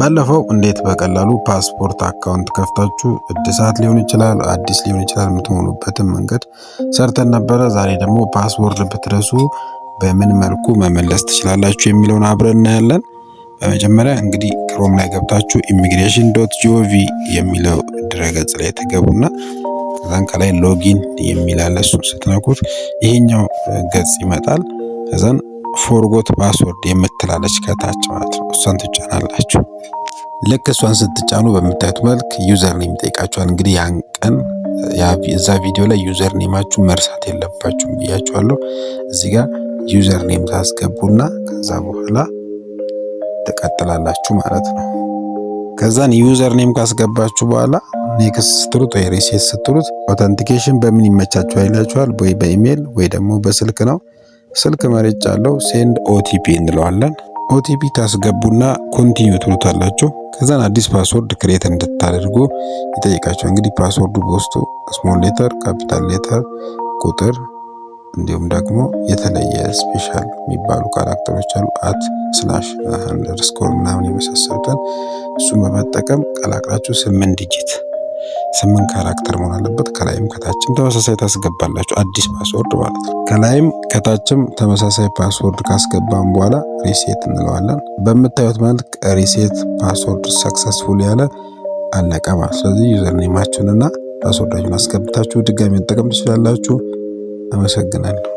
ባለፈው እንዴት በቀላሉ ፓስፖርት account ከፍታችሁ እድሳት ሊሆን ይችላል፣ አዲስ ሊሆን ይችላል፣ የምትሞሉበትን መንገድ ሰርተን ነበረ። ዛሬ ደግሞ password ብትረሱ በምን መልኩ መመለስ ትችላላችሁ የሚለውን አብረን እናያለን። በመጀመሪያ እንግዲህ Chrome ላይ ገብታችሁ immigration.gov የሚለው ድረገጽ ላይ ትገቡና ከዛን ከላይ login የሚል አለ። እሱን ስትነኩት ይሄኛው ገጽ ይመጣል። ከዛን forgot password የምትላለች ከታች ማለት ነው። እሷን ትጫናላችሁ። ልክ እሷን ስትጫኑ በምታዩት መልክ username ይጠይቃችኋል። እንግዲህ ያን ቀን እዛ ቪዲዮ ላይ username ኣችሁ መርሳት የለባችሁም ብያችኋለሁ። እዚህ ጋር username ታስገቡና ከዛ በኋላ ትቀጥላላችሁ ማለት ነው። ከዛን username ካስገባችሁ በኋላ next ስትሉት ወይ reset ስትሉት authentication በምን ይመቻችኋል ይላችኋል። ወይ በኢሜይል ወይ ደግሞ በስልክ ነው። ስልክ መርጫለሁ። Send OTP እንለዋለን። OTP ታስገቡና continue ትሉታላችሁ። ከዛን አዲስ password create እንድታደርጉ ይጠይቃችኋል። እንግዲህ password ኡ በውስጡ small letter፣ capital letter፣ ቁጥር እንዲሁም ደግሞ የተለየ special የሚባሉ character ኦች አሉ። At፣ slash፣ underscore ምናምን የመሳሰሉትን እሱን በመጠቀም ቀላቅላችሁ 8 digit፣ 8 character መሆን አለበት። ከላይም ከታችም ተመሳሳይ ታስገባላችሁ። አዲስ password ማለት ነው። ከላይም ከታችም ተመሳሳይ password ካስገባን በኋላ reset እንለዋለን። በምታዩት መልክ reset password successful ያለ አለቀ ማለት። ስለዚህ username ኣችሁንና password ኣችሁን አስገብታችሁ ድጋሚ መጠቀም ትችላላችሁ። አመሰግናለሁ።